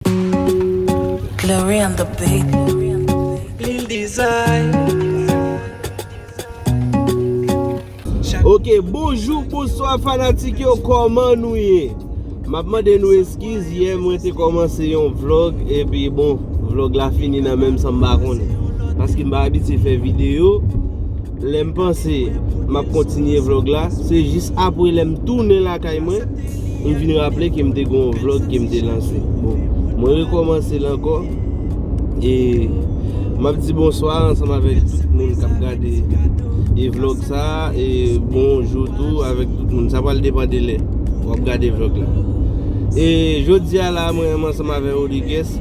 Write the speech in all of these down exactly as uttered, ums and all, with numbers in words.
Glory on the beat. Ok, bonjou, bonswa fanatik yo, kòman nou ye? M ap mande nou eskiz, yè mwen te kòmanse yon vlog, epi bon, vlog la fini nan menm san m pa konnen. Paske m pa abitye fè videyo, lè m panse m ap kontinye vlog la, se jis apre lè m tounen lakay mwen, m vin raple ke m te gen yon vlog ke m te lanse. Bon, mwen rekòmanse l ankò. E m ap di bonswa ansanm avèk tout moun k ap gade e vlog sa, e bonjou tou avèk tout moun. Sa pral depann de lè w ap gade vlog la. E jodi a la, mwen menm ansanm avèk Rodriguez,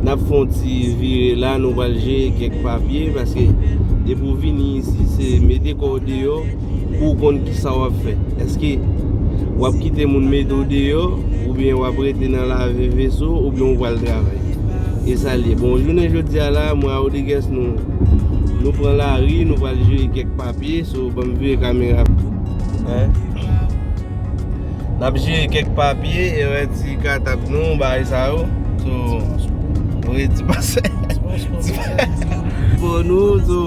n ap fè yon ti vire la, nou pral jere kèk papye, paske depi w vini isi, se mete kò w deyò, pou w konn kisa w ap fè. Èske w ap kite moun mete w deyò, oubyen w ap rete nan lave veso, oubyen w pral travay? E sa l ye. Bon, jounen jodi a la, mwen a Rodriguez, nou, nou pran lari, nou pral jere kèk papye, so, ban m vire kamera. Hein? N ap jere kèk papye, e wè ti katak nou, bagay sa yo. So, wi, ti pase. Bon, nou, so,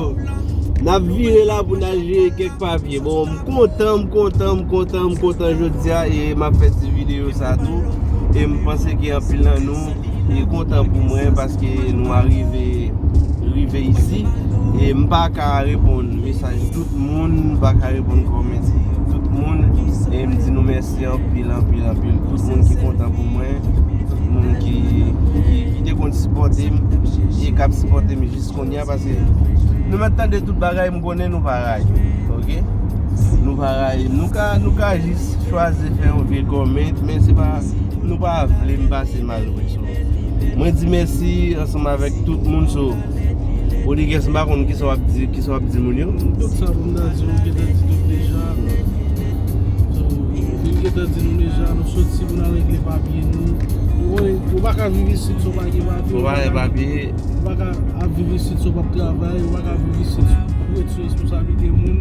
n ap vire la pou n al jere kèk papye. Bon, m kontan, m kontan, m kontan, m kontan jodi a, e m ap fè ti videyo sa tou. E m panse ke anpil nan nou, e kontan pou mwen paske nou arive, rive isi. E m pa ka reponn mesaj tout moun, m pa ka reponn kòmantè tout moun. E m di nou mèsi anpil, anpil, anpil. Tout moun ki kontan pou mwen, tout moun ki, ki, ki te konn sipòte m, e k ap sipòte m jis kounye a, paske nou mèt tande tout bagay, m konnen nou pa rayi m, ok? Nou pa rayi m. Nou ka, nou ka jis chwazi fè yon vye kòmantè, men se pa, nou pa vle m pase mal vre. So, mwen di mèsi ansanm avèk tout moun. So, Rodriguez, m pa konn kisa w ap di, kisa w ap di moun yo. Tout sa pou m ta di, ou gentan di tout deja. So, ou vin gentan di nou deja, nou soti pou n al regle papye nou. Ou konnen, ou pa ka viv isit si w pa gen papye. Ou pa gen papye. Ou pa ka ap viv isit si w p ap travay, ou pa ka viv isit pou w retire responsablite moun.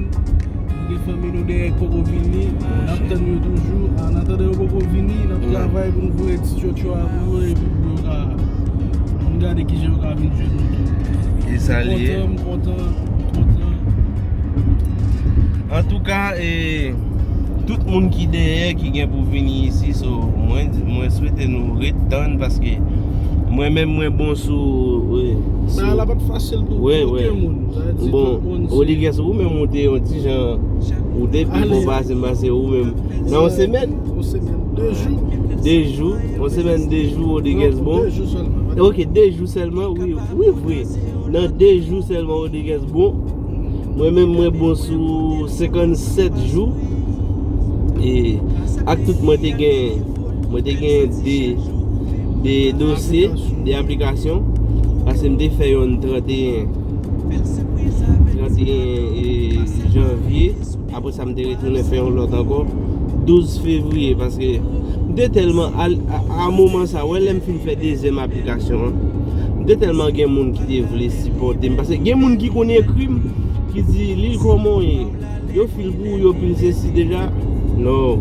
Nou gen fanmi nou dèyè ki poko vini, n ap tann yo toujou. An atandan yo poko vini, n ap travay pou nou voye ti tchotcho a pou yo, epi pou yo ka, pou n gade kijan yo ka vin jwenn nou tou. E sa l ye. M kontan, m kontan, m kontan. Antouka, e, tout moun ki dèyè, ki gen pou vini isi, so, mwen, mwen swete nou ret tann, paske mwen menm, mwen bon sou, wi, sou. Bagay la pa t fasil pou okenn moun. Sa vle di tout moun se. Bon, Rodriguez, ou menm ou te yon ti jan, ou te pi bon pase m, pase ou menm. Nan yon semèn? Yon semèn, de jou. De jou, yon semèn, de jou, Rodriguez bon. De jou sèlman. Ok, de jou sèlman, wi, wi, vre. Nan de jou sèlman, Rodriguez bon. Mwen menm, mwen bon sou senkannsèt jou. E ak tout mwen te gen, mwen te gen de, de dosye, de aplikasyon. Paske m te fè yonn tranteyen, tranteyen, e, janvye. Apre sa, m te retounen fè yon lòt ankò douz fevriye, paske m te tèlman al-, a, a moman sa, wè, lè m fin fè dezyèm aplikasyon an, m te tèlman gen moun ki te vle sipòte m, paske gen moun ki konn ekri m, ki di, "Lil, kòman w ye? Yo fil pou ou, yo pil sesi deja." Non.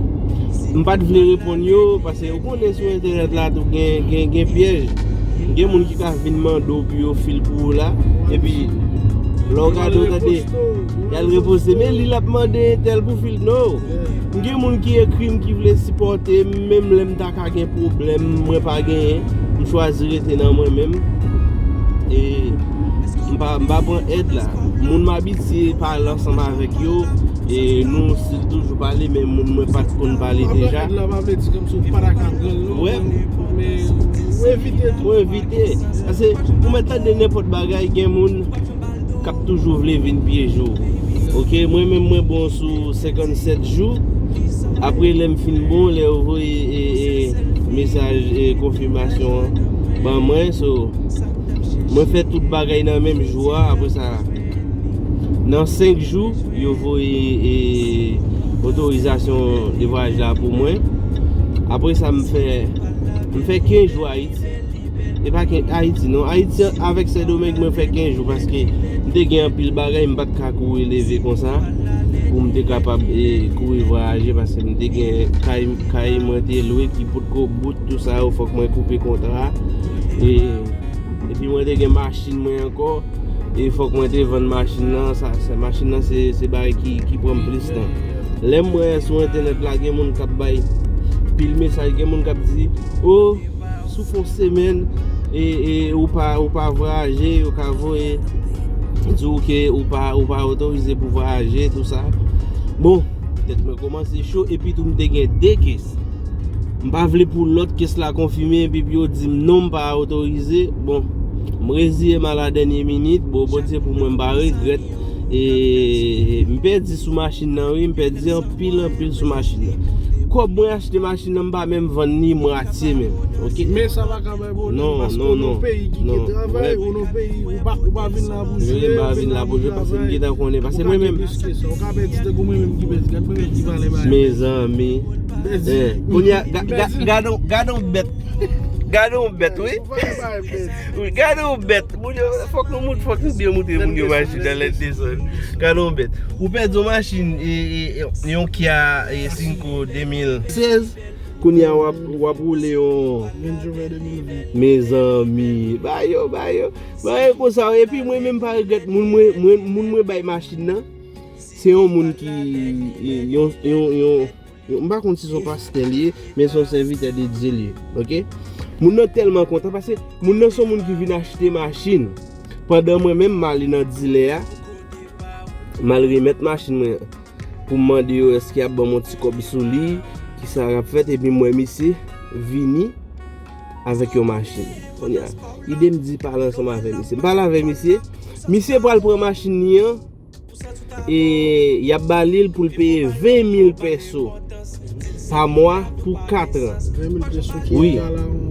M pa t vle reponn yo, paske ou konnen sou entènèt la tou gen, gen, gen pyèj. Gen moun ki ka vin mande w pou yo fil pou ou la, epi lè w gade, w tande, y al reposte, men li l ap mande entèl pou fil. No. M gen moun ki ekri m, ki vle sipòte m, menm lè m ta ka gen pwoblèm, mwen pa genyen, m chwazi rete nan mwen menm. E m pa, m pa pran èd la. Moun m abitye pale ansanm avèk yo, e nou still toujou pale, men moun mwen pa t konn pale deja. Pran èd la pa vle di kòmsi w pa ta ka pran l, non. Wè. Men ou evite tou. Ou evite. Paske ou mèt tande nenpòt bagay, gen moun k ap toujou vle vin pyeje w. Ok, mwen menm mwen bon sou senkannsèt jou. Apre lè m fin bon, lè yo voye, e, e, mesaj, e, konfimasyon an ban mwen, so, mwen fè tout bagay nan menm jou a. Apre sa, nan senk jou, yo voye, e, otorizasyon de vwayaj la pou mwen. Apre sa, m fè, m fè kenz jou Ayiti. E pa ken-, Ayiti, non. Ayiti avèk Sendomeng, mwen fè kenz jou, paske m te gen anpil bagay, m pa t ka kouri leve konsa. pou m te kapab e, kouri vwayaje, paske m te gen kay, kay mwen te lwe ki potko bout, tou sa yo, fòk mwen koupe kontra. E, epi mwen te gen machin mwen ankò, e fòk mwen te vann machin nan, sa, sa machin nan se, se bagay ki, ki pran m plis tan. Lè m wè sou entènèt la, gen moun k ap bay pil mesaj, gen moun k ap di, o, si w fè yon semèn, e, e ou pa, ou pa vwayaje, yo ka voye di w ke ou pa, ou pa otorize pou vwayaje, tou sa. Bon, tèt mwen kòmanse cho, epi tou m te gen de kes. M pa vle pou lòt kes la konfime, epi pou yo di m non, m pa otorize. Bon, m reziye m a la dènye minit. Bon, Bondye pou mwen, m pa regrèt. E m pèdi sou machin nan, wi, m pèdi anpil, anpil sou machin nan. Kòb mwen achte machin nan, m pa menm vann ni mwatye menm, oke? Men sa pa ka bay pwoblèm, non, paske non, ou nan non, peyi ki non, gen travay, wè, ou nan peyi, ou pa, ou pa vin la pou jwe, m pa vin la pou jwe, paske m gentan konnen, paske mwen menm, ou ka gen plis ke sa, ou ka pèdi tankou mwen menm ki pèdi, gad mwen menm ki pale ba. Mezanmi. Pèdi. Eh, kounye a, ga-, ga-, gade yon, gade yon bèt. Gade yon bèt, wi. Ou pa ka bay pèdi. Wi, gade yon bèt. Moun yo, fòk nou mout, fòk nou byen moutre moun yo machin nan lè desann. Gade yon bèt. Ou pèdi yon machin, e, e, e, yon Kia, e, Cinco de mil sèz. Kounye a w ap, w ap woule yon Range Rover de mil ven. Mezanmi, ba yo, ba yo. Ba yo konsa, epi mwen menm pa regrèt moun mwen, mwen, moun mwen bay machin nan. Se yon moun ki, e, yon, yon, yon, yon, m pa konn si se yon pastè li ye, men se yon sèvitè de Dye li ye, oke? Moun nan tèlman kontan, paske moun nan se yon moun ki vin achte machin. Pandan mwen menm, m ale nan dilè a, m al remèt machin mwen pou m mande yo èske y ap ban m yon ti kòb sou li, ki sa k ap fèt, epi m wè misye vini avèk yon machin. Kounye a, ide m di pale ansanm avè misye. M pale avè misye, misye pral pran machin li an, e y ap ba li l pou l peye ven mil pèso pa mwa pou kat an. Ven mil pèso ki wi. Egal a yon,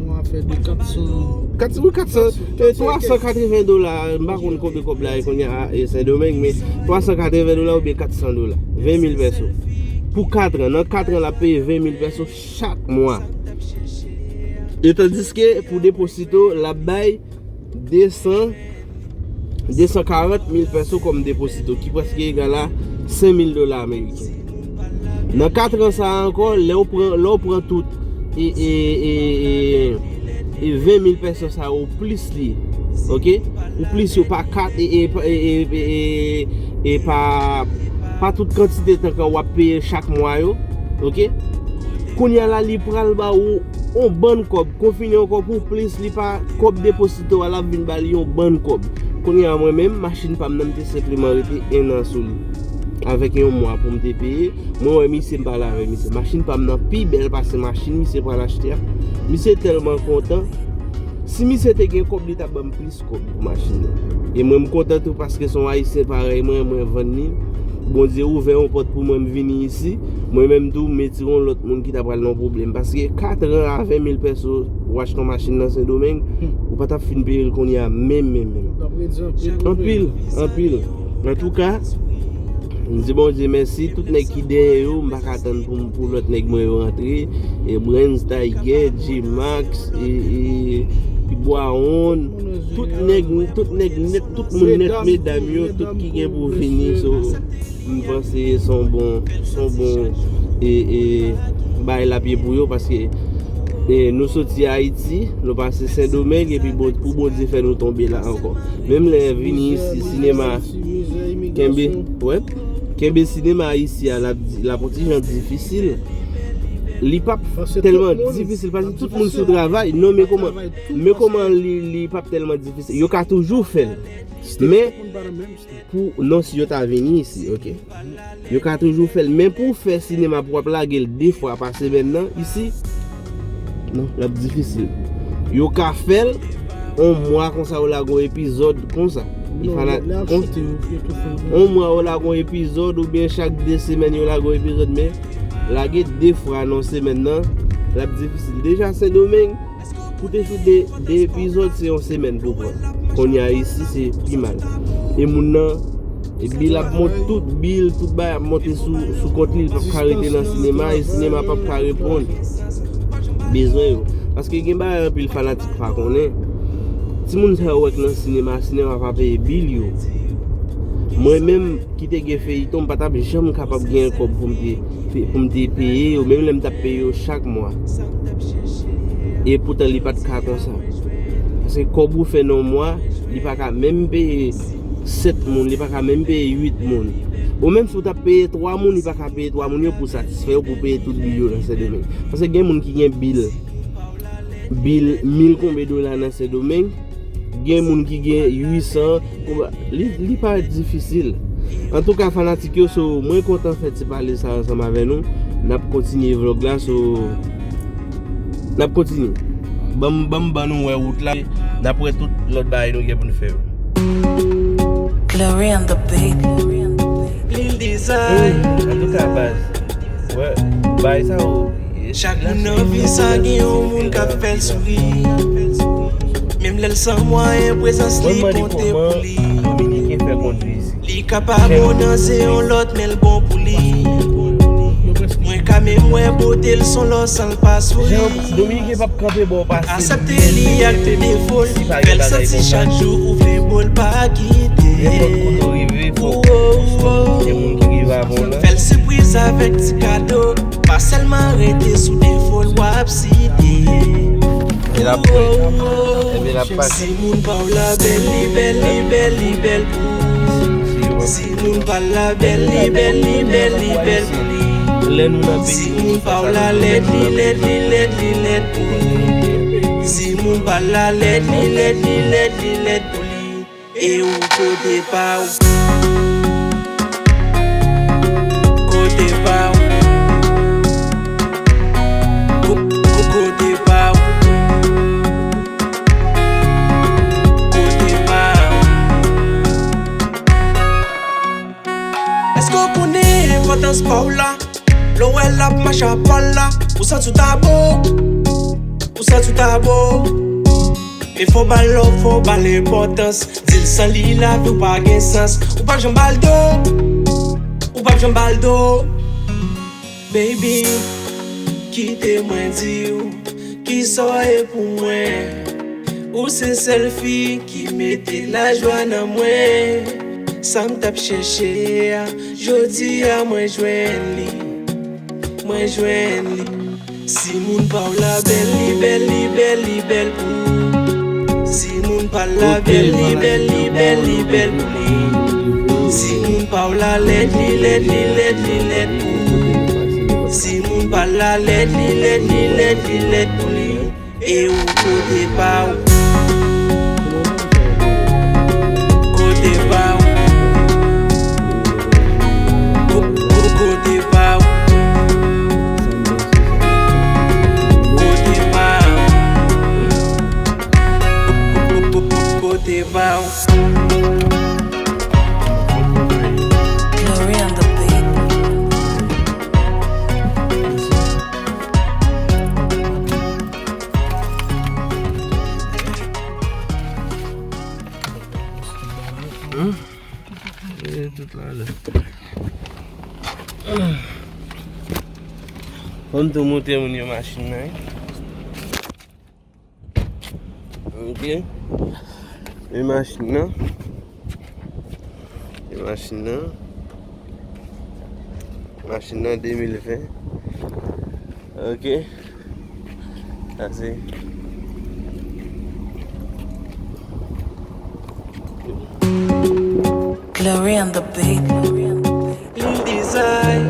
yon afè de kat san. Kat, wi, kat san, e, twa san katreven dola, m pa konn konbyen kòb la ye kounye a, e, Sendomeng, men twa san katreven dola oubyen kat san dola. Ven mil pèso. Pou kat an, nan kat an, l ap peye ven mil pèso chak mwa. E tandiske pou deposito, l ap bay de san, de san karant mil pèso kòm deposito, ki prèske egal a senk mil dola ameriken. Nan kat an sa a ankò, lè w pran, lè w pran tout, e, e, e, e, e ven mil pèso sa yo plis li, oke? Ou plis yo pa kat, e, e, e, e, e, e pa, pa tout kantite tan ke w ap peye chak mwa yo, oke? Kounye a la, li pral ba ou yon bann kòb, konfini ankò pou plis, li pa kòb deposito a, l ap vin ba li yon bann kòb. Kounye a, mwen menm, machin pa m nan, m te senpleman rete en an sou li. Avèk yon mwa pou m te peye, mwen wè misye, m pale avè misye. Machin pa m nan pi bèl pase machin misye pral achte a. Misye tèlman kontan. Si misye te gen kòb, li t ap ban m plis kòb pou machin nan. E mwen, m kontan tou paske se yon Ayisyen parèy mwen, mwen vann li. Bondye ouvè yon pòt pou mwen, m vini isi. Mwen menm tou, m retire yon lòt moun ki ta pral nan pwoblèm. Paske kat an a ven mil pèso, w achte yon machin nan Sendomeng, hmm, ou pa t ap fin peye l kounye a menm, menm, menm. Anpil, anpil. Antouka, m di Bondye mèsi, tout nèg ki dèyè yo, m pa ka tann pou, pou lòt nèg mwen yo rantre. E Brens, Tiger, G-Max, e, e Bwawon, tout nèg, tout nèg nèt, tout moun nèt, medam yo, tout ki gen pou vini, so, m panse se yon bon, se yon bon, e, e, bagay l ap ye pou yo, paske, e, nou soti Ayiti, nou pase Sendomeng, epi bon, pou Bondye fè nou tonbe la ankò. Menm lè vini isi, sinema, kenbe, wè, kenbe sinema isi a, l ap di, l ap yon ti jan difisil. Li p ap tèlman difisil, paske tout moun sou travay. Non, men kòman, men kòman li, li p ap tèlman difisil. Yo ka toujou fè l. Men, pou, non, si yo ta vini isi, oke. Yo ka toujou fè l. Men pou w fè sinema pou w ap lage l de fwa pa semèn nan, isi, non, l ap difisil. Yo ka fè l, yon mwa konsa yo lage yon epizòd konsa. Li fana-, yon mwa yo lage yon epizòd, oubyen chak de semèn yo lage yon epizòd, men lage de fwa nan semèn nan, l ap difisil. Deja, Sendomeng, pou te shoot de, de epizòd, se yon semèn pou pran. Kounye a isi, se pi mal. E moun nan, e bil ap monte, tout bil, tout bagay ap monte sou, sou kont li, li p ap ka rete nan sinema, e sinema p ap ka reponn bezwen yo. Paske gen bagay anpil fanatik pa konnen. Timoun sa yo wè k nan sinema, sinema pa peye bil yo. Mwen menm ki te gen feyiton, m pa t ap janm kapab gen kòb pou m te, pou m te peye yo, menm lè m t ap peye yo chak mwa. E poutan li pa t ka konsa. Paske kòb ou fè nan yon mwa, li pa ka menm peye sèt moun, li pa ka menm peye uit moun. Bon, menm si w t ap peye twa moun, li pa ka peye twa moun yo pou satisfè yo, pou peye tout bil yo nan Sendomeng. Paske gen moun ki gen bil, bil mil konbe dola nan Sendomeng, gen moun ki gen uit san, konba-, li, li parèt difisil. Antouka, fanatik yo, so, mwen kontan fè ti pale sa ansanm avè nou. N ap kontinye vlòg la, so, n ap kontinye. Ban m, ban m ban nou wè wout la, n ap wè tout lòt bagay nou gen pou n fè yo. Glory on the beat. Lil Design. Antouka, baz, wè, bagay sa yo, chak moun nan vi sa gen yon moun k ap fè l souri. Menm lè l san mwayen, prezans li konte pou li. Dominiken fè kondwi isi. Li ka pa bon nan ze yon lòt, men l bon pou li. Mwen ka menm wè bote l son lò san l pa souri. Dominiken p ap kanpe bò pase. Aksepte li ak tout defo l. Fè l santi chak jou ou vle bo l pa kite. Nenpòt kote w rive, fòk gen moun ki rive avan w la. Fè l sipriz avèk ti kado. Pa sèlman rete sou defo l w ap site. E l ap pran. Ebyen, l ap pase. Si moun pa w la bèl, li bèl, li bèl, li bèl pou ou. Si moun pa l la bèl, li bèl, li bèl, li bèl pou li. Si moun pa w la lèd, li lèd, li lèd, li lèd pou li. Si moun pa l la lèd, li lèd, li lèd, li lèd pou li. E ou kote pa w. Kote pa w. Ko-, ko-, kote pa w. Kote pa w. Èske w konnen enpòtans pa w la? Lè w wè l ap mache a pa l la, ou santi w ta bo. Ou santi w ta bo. Men fò w ba l love, fò w ba l enpòtans. Di l san li lavi w pa gen sans. Ou p ap janm ba l do. Ou p ap janm ba l do. Baby, kite mwen di w kisa w ye pou mwen. Ou se sèl fi ki mete lajwa nan mwen. Sa m t ap chèche a, jodi a mwen jwenn li. Mwen jwenn li. Si moun pa w la bèl, li bèl, li bèl, li bèl pou ou. Si moun pa l la bèl, li bèl, li bèl, li bèl pou li. Si moun pa w la lèd, li lèd, li lèd, li lèd pou ou. Si moun pa l la lèd, li lèd, li lèd, li lèd pou li. E ou kote pa w. Kote pa w. Ko-, ko-, kote pa w. Kote pa w. Ko-, ko-, ko-, kote pa w. Glory on the beat. Hmm? E tout la la. Fò m tou montre moun yo machin nan, wi. Ok. E machin nan. E machin nan. Machin nan de mil ven. Ok. Sa se Glory on the beat. Lil Design.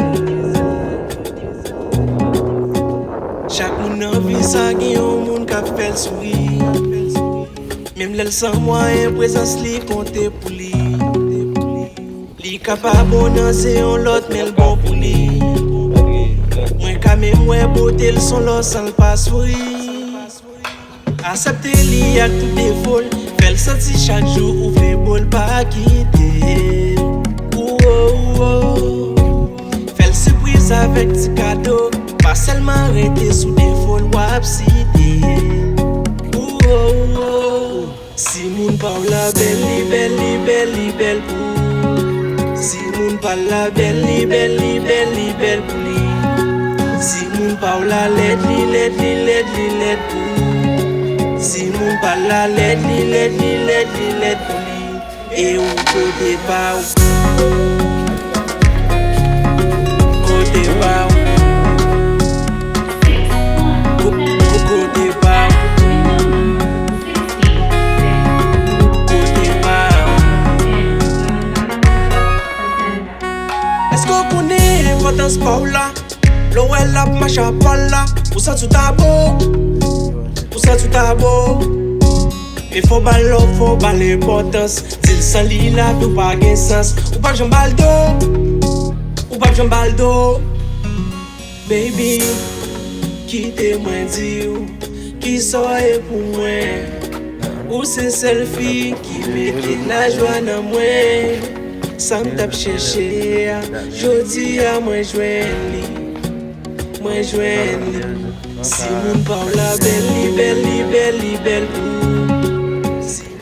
Chak moun nan vi sa gen yon moun k ap fè l souri. Menm lè l san mwayen, prezans li konte pou li. Li ka pa bon nan ze yon lòt, men l bon pou li. Mwen ka menm wè bote l son lò san l pa souri. Aksepte li ak tout defo l. Fè l santi chak jou ou vle bo l pa kite l. Ou, ou, ou. Fè l sipriz avèk ti kado. Pa sèlman rete sou defo l w ap site. Ou, ou, ou. Si moun pa w la bèl, li bèl, li bèl, li bèl pou ou. Si moun pa l la bèl, li bèl, li bèl, li bèl pou li. Si moun pa w la lèd, li lèd, li lèd, li lèd pou ou. Si moun pa l la lèd, li lèd, li lèd, li lèd pou li. E ou kote pa w. Kote pa w. Ko-, ko-, kote pa w. Kote pa w. Èske w konnen enpòtans pa w la? Lè w wè l ap mache a pa l la, ou santi w ta bon. Ou santi w ta bon. Men fò w ba l love, fò w ba l enpòtans. Di l san li lavi w pa gen sans. Ou p ap janm ba l do. Ou p ap janm ba l do. Baby, kite mwen di w kisa w ye pou mwen. Ou se sèl fi ki mete lajwa nan mwen. Sa m t ap chèche a, jodi a mwen jwenn li. Mwen jwenn li. Si moun pa w la bèl, li bèl, li bèl, li bèl pou ou. Si moun pa w la bèl.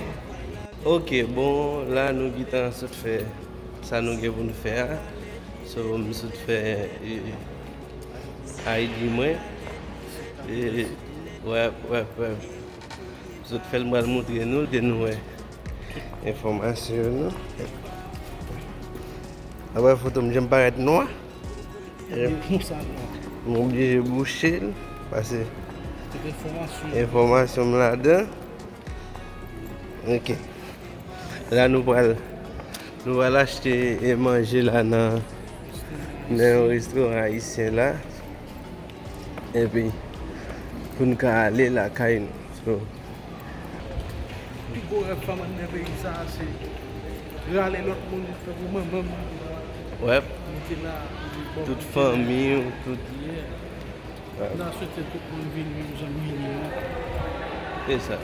Ok, bon, la nou gentan sot fè sa nou gen pou n fè a. So, m sot fè, e, I D mwen. E, wè, wè, wè. M sot fè l, m pral montre nou, ke nou wè enfòmasyon nou. Apre foto m, jan m parèt nwa. Konsa nwa. M oblije bouche l, pase enfòmasyon m ladan. Ok. La nou pral, nou pral achte e manje la nan, nan yon restoran ayisyen la. Epi pou n ka ale lakay nou. So, pi gwo rèv fanm anndan peyi sa a, se rale lòt moun, tankou manman m. Wè. Mete la, tout fanmi w, tout. Yeah. N a swete tout moun vini, nou janm vini, non. Se sa.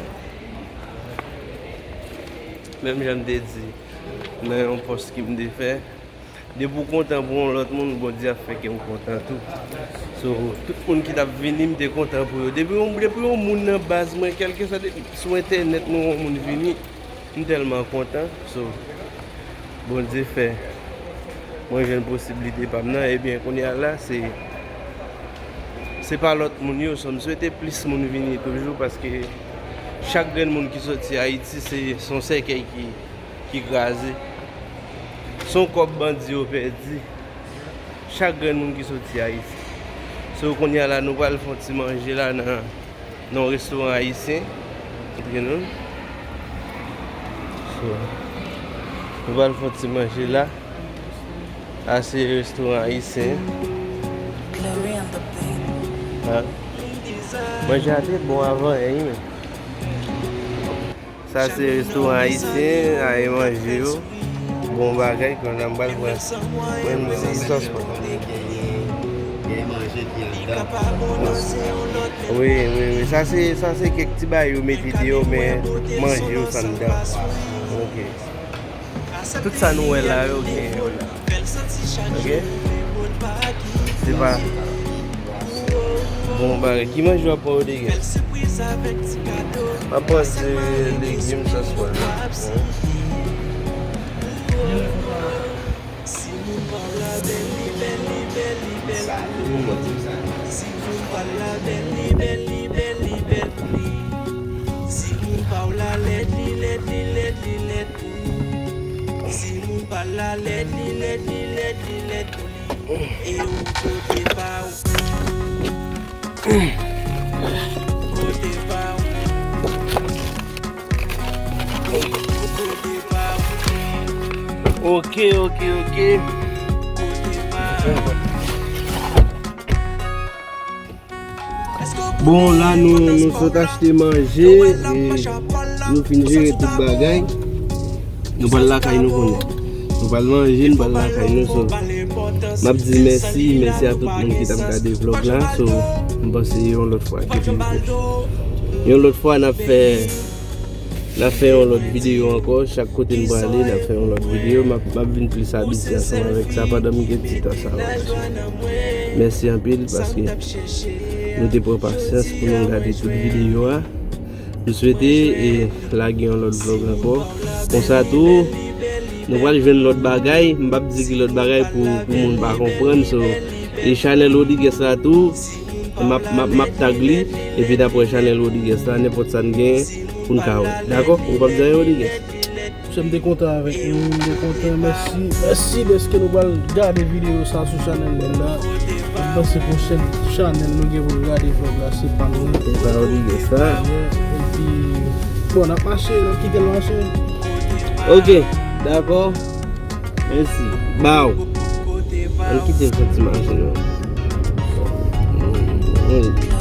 Menm jan m te di, nan yon pòs ke m te fè, depi w kontan pou yon lòt moun, Bondye ap fè ke w kontan tou. So, tout moun ki t ap vini, m te kontan pou yo. Depi yon, depi yon moun nan baz mwen, kèlkeswa depi sou entènèt mwen wè yon moun vini, m tèlman kontan. So, Bondye fè mwen jwenn posiblite pa m nan. Ebyen, kounye a la, se, se pa lòt moun yo. So, m swete plis moun vini toujou, paske chak grenn moun ki soti Ayiti, se, se yon sèkèy ki, ki kraze. Se yon kòb bandi yo pèdi. Chak grenn moun ki soti Ayiti. So, kounye a la, nou pral fè yon ti manje la nan, nan yon restoran ayisyen. Montre nou. So, nou pral fè yon ti manje la. A se restoran ayisyen. Ha. Manje a te bon avan, wi, men. Sa se restoran ayisyen, a e manje yo. Bon bagay, kounye a m pral pran menm ti sòs mwen. Gen manje ki anndan. Wi, wi, wi. Sa se, sa se kèk ti bagay yo mete deyò, men manje yo s anndan. Ok. Tout sa nou wè la yo gen yo la. Ok? Se pa bon bagay. Ki manje w ap pran, Rodriguez? M ap pran ti legim sòs pwa. Si moun pa w la bèl, li bèl, li bèl, li bèl pou li. Si moun pa w la bèl, li bèl, li bèl, li bèl pou li. Si moun pa w la lèd, li lèd, li lèd, li lèd pou li. Si moun pa l la lèd, li lèd, li lèd, li lèd pou li. E ou kote pa w. Kote pa w. Kote pa w. Ok, ok, ok. Kote pa w. Bon, la nou, nou sot achte manje, e nou fin jere tout bagay. Nou pral lakay nou kounye a. Nou pral manje, nou pral lakay nou. So, m ap di mèsi, mèsi a tout moun ki t ap gade vlòg la. So, m panse yon lòt fwa, ke pi pwòch. Yon lòt fwa, n ap fè N ap fè yon lòt videyo ankò. Chak kote n prale, n ap fè yon lòt videyo. M ap, m ap vin plis abitye ansanm avèk sa pandan m gen ti tan sa a. Mèsi anpil paske nou te pran pasyans pou nou gade tout videyo a. M swete, e, lage yon lòt vlòg ankò. Konsa tou, nou pral jwenn lòt bagay. M p ap di ki lòt bagay pou, pou moun pa konprann. So, e chanèl Rodriguez la tou, M ap, m ap, m ap tag li, epi n ap wè chanèl Rodriguez la, nenpòt sa n gen pou n ka wè. Dakò? Ou p ap di anyen, Rodriguez? M te kontan avèk nou, m te kontan. Mèsi, mèsi dèske nou pral gade videyo sa sou chanèl mwen la. M panse pwochèn chanèl nou gen pou gade vlòg la, se pa mwen. Te pa oblije sa. Yeah, epi, bon, n ap mache, n ap kite l mache. Ok, dakò. Mèsi. Baw. Ann kite l soti machin nan. Wi.